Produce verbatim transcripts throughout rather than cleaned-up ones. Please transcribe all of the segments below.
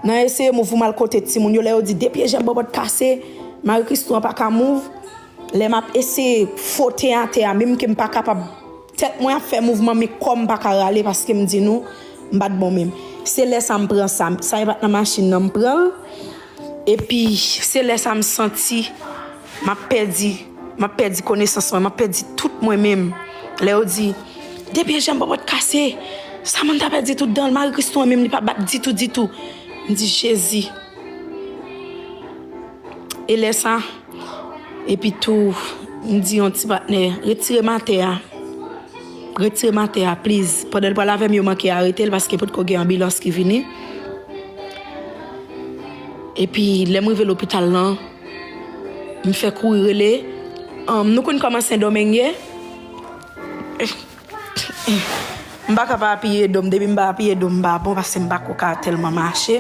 Nan eseye mouv pou m al kote timoun yo, lè yo di de pye janm bòbòt kase, Marie Christou an pa ka mouv. Lè m ap eseye fote atè a, menm ke m pa kapab, tèt mwen ap fè mouvman, men kò m pa ka rale paske m di nou, m pa t bon menm. Se lè sa m pran sa. Sa e pa t nan machin nan, m pran l. Epi, se lè sa m santi m ap pèdi, m ap pèdi konesans mwen, m ap pèdi tout mwen menm. Lè yo di, de pye janm bòbòt kase, Samantha pèdi tout dan l, Marie Christou an menm li pa bat ditou, ditou. M di, Jezi. E lè sa, epi tou, m di yon ti patnè, retire m atè a. Retire m atè a, please. Pandan l pral avè m, yo manke arete l paske potko gen anbilans ki vini. Epi, lè m rive lopital lan, m fè kouri rele. Anm, nou konn kòman Sendomeng ye? M pa ka pa apiye do m. Depi m pa apiye do m, m pa bon, paske m pa ko ka tèlman mache.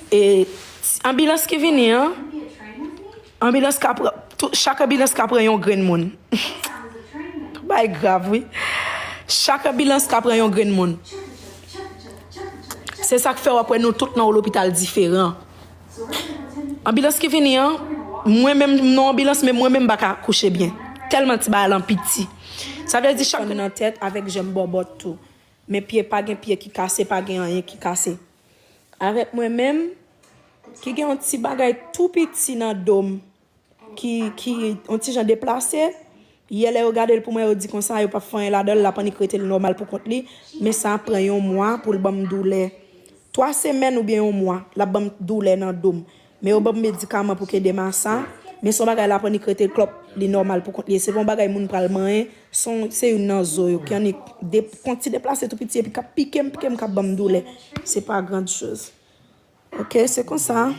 E anbilans ki vini an, anbilans ka pran, tou, chak anbilans ka pran yon grenn moun. Bay grav, wi. Chak anbilans ka pran yon grenn moun. Se sa k fè w ap wè nou tout nan yon lopital diferan. Anbilans ki vini an, mwen menm, m nan anbilans, men mwen menm m pa ka kouche byen. Tèlman ti bagay lan piti. Sa vle di chak nan tèt avèk janm bòbòt tou. Men pye, pa gen pye ki kase, pa gen anyen ki kase. Avèk mwen menm, ki gen yon ti bagay tou piti nan do m, ki, ki yon ti jan deplase. Yè lè yo gade l pou mwen, yo di konsa, yo p ap fè anyen ladan l, l ap annik rete l nòmal pou kont li. Men sa ap pran yon mwa pou l ban m doulè. Twa semèn oubyen yon mwa, l ap ban m doulè nan do m. Men yo ban m medikaman pou k ede m a sa. Men se yon bagay l ap annik rete klòp, li nòmal pou kont li. Se pa yon bagay moun pral manyen, se yon, se youn nan zo yo ki annik de, yon ti deplase tou piti epi k ap pike m, pike m, k ap ban m doulè. Se pa grand chose. Ok, se konsa.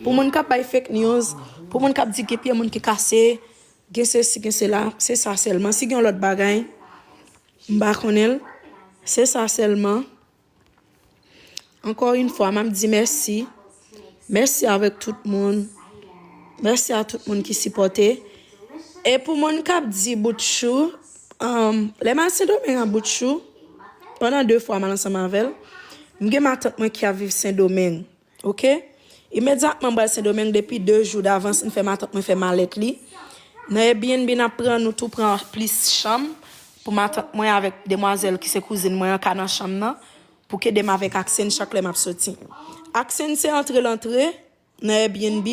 Pou moun k ap bay fake news, pou moun k ap di gen pye moun ki kase, gen sesi, gen sela, se sa sèlman. Si gen yon lòt bagay, m pa konnen l. Se sa sèlman. Encore une fois, m ap di mèsi. Mèsi avèk tout moun. Mèsi a tout moun ki sipòte. E pou moun k ap di bout chou, um, lè m al Sendomeng a bout chou, pandan de fwa m al ansanm avè l, m gen matant mwen ki ap viv Sendomeng. Ok? Imedyatman m pral Sendomeng, depi de jou davans, m fè matant mwen fè malèt li. Nan Airbnb n ap pran, nou tou pran plis chanm pou matant mwen avèk demwazèl ki se kouzin mwen an ka nan chanm nan, pou k ede m avèk Accent chak lè m ap soti. Accent se antre l antre nan Airbnb,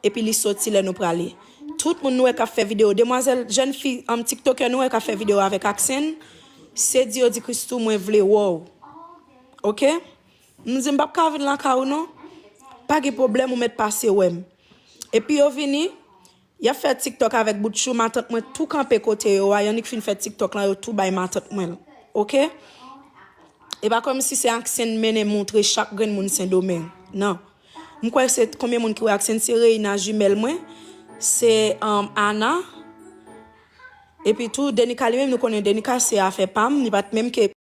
epi li soti lè nou prale. Tout moun nou wè k ap fè videyo, demwazèl, jèn fi, um, TikToker nou wè k ap fè videyo avèk Accent, se di yo di Christou, mwen vle wè w. Ok? M di m p ap ka vin lakay ou non. Pa gen pwoblèm, ou mèt pase wè m. Epi yo vini, y ap fè TikTok avèk bout chou, matant mwen tou kanpe kote yo a, y annik fin fè TikTok lan, yo tou bay matant mwen l. Ok? E pa kòmsi se Accent mennen montre chak grenn moun Sendomeng. Non. M kwè se konbyen moun ki wè Accent, se Reina jimèl mwen, se, um, Ana. Epi tou, Denika li menm, nou konnen Denika se afè pa m, li pa t menm ke